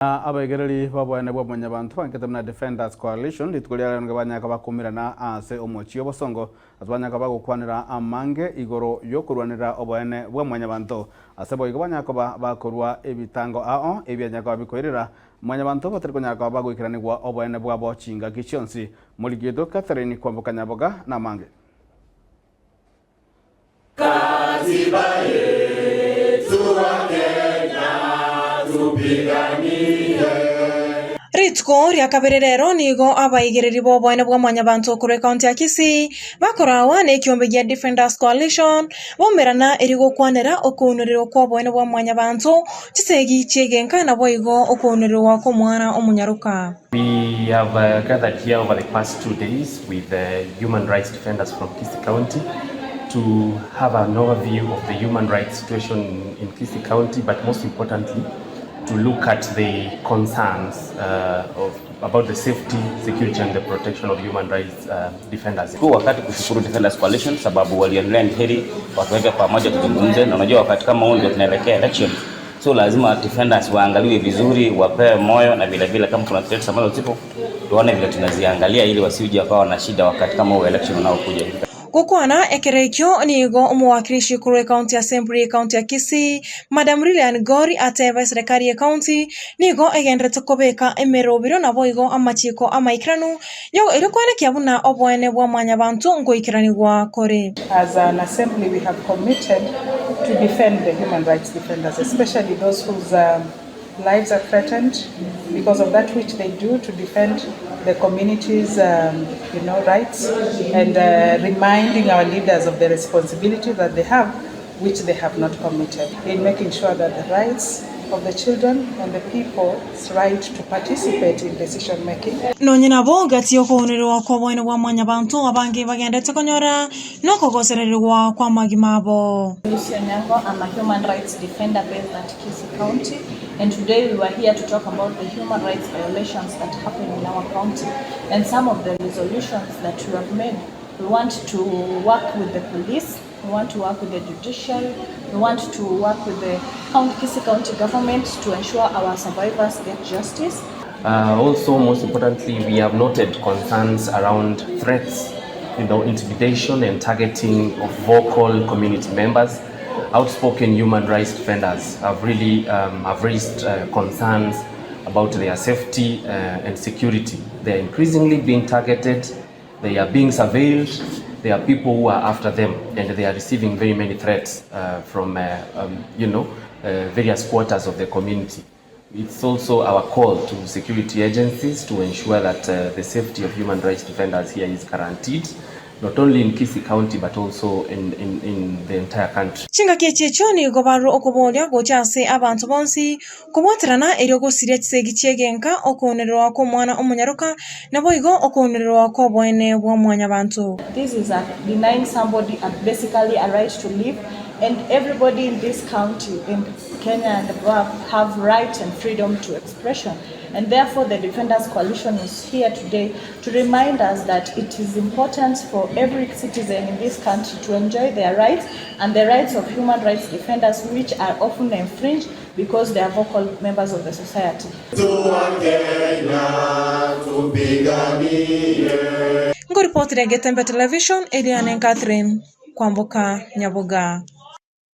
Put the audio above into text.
Na abaigereri b'oboene bwa Mwanyabanto bankete buna Defenders Coalition rituko ria rero nigo banyaka bakumirana ase omochie obosongo ase banyaka bagokwanera amange igoro y'okorwanera oboene bwa Mwanyabanto. Ase boigo banyaka koba bakorua ebitango ao ebianyaka koba bikoirera Mwanyabanto batari konyara koba bagoikeranigwa oboene bwabo chingaki chionsi. Moriki oito Catherine Kwamboka Nyaboga namange. Katiba yetu wa Kenya tupiganie. Rituko ria kabere rero nigo abaigereri b'oboene bwa Mwanyabanto korwa ekaunti ya Kisii bakorawa nekiombe gia Defenders Coalition baumerana erio gokwanera okounererwa kw'oboene bwa Mwanyabanto, chisegi chi'egenka naboigo okounererwa kw'omwana omonyaroka. We have gathered here over the past 2 days with the human rights defenders from Kisii County to have an overview of the human rights situation in Kisii County, but most importantly, to look at the concerns about the safety, security and the protection of human rights defenders. Huu wakati kushukuru Defenders Coalition sababu walionelea ni heri watuweke pamoja tuzungumze, na unajua wakati kama huu ndio tunaelekea election, so lazima defenders waangaliwe vizuri, wapewe moyo na vile vile kama kuna threats ambazo zipo tuone vile tunaziangalia ili wasije wakawa na shida wakati kama huu election unaokuja. Gokwana ekero ekio nigo omowakilishi korwa ekaunti assembly ekaunti ya Kisii Madam Lilian Gori ateba eserekari ya ekaunti nigo egenderete kobeka emerobiro naboigo amachiko amaikeranu erio koenekia buna oboene bwa mwanyabanto ngoikeranigwa kore. As an assembly, we have committed to defend the human rights defenders, especially those whose lives are threatened because of that which they do to defend the community's rights and reminding our leaders of the responsibility that they have, which they have not committed, in making sure that the rights of the children and the people's right to participate in decision making. Nonye nabo gati okounererwa kwa oboene bwa mwanyabanto abange bagendete konyora nokogosererwa kwa amagima abo. Lucy Onyango, I'm a human rights defender based at Kisii County, and today we were here to talk about the human rights violations that happen in our county and some of the resolutions that we have made. We want to work with the police, we want to work with the judiciary, we want to work with the Kisii County government to ensure our survivors get justice. Also, most importantly, we have noted concerns around threats, intimidation and targeting of vocal community members. Outspoken human rights defenders have really have raised concerns about their safety and security. They are increasingly being targeted, they are being surveilled, there are people who are after them, and they are receiving very many threats from various quarters of the community. It's also our call to security agencies to ensure that the safety of human rights defenders here is guaranteed, not only in Kisii County but also in the entire country. Chingaki echi echio nigo barwo okoboria gocha ase abanto bonsi kobwaterana erio gosiria chisegi chiegenka okounererwa kwa omwana omonyaroka naboigo okounererwa kwa oboene bwa mwanyabanto. This is denying somebody basically a right to live, and everybody in this county, in Kenya and above, have right and freedom to expression. And therefore the Defenders Coalition is here today to remind us that it is important for every citizen in this country to enjoy their rights and the rights of human rights defenders, which are often infringed because they are vocal members of the society. Kenya tupiganie. Ngoripotire Getembe Television, Eliane Catherine Kwamboka Nyaboga.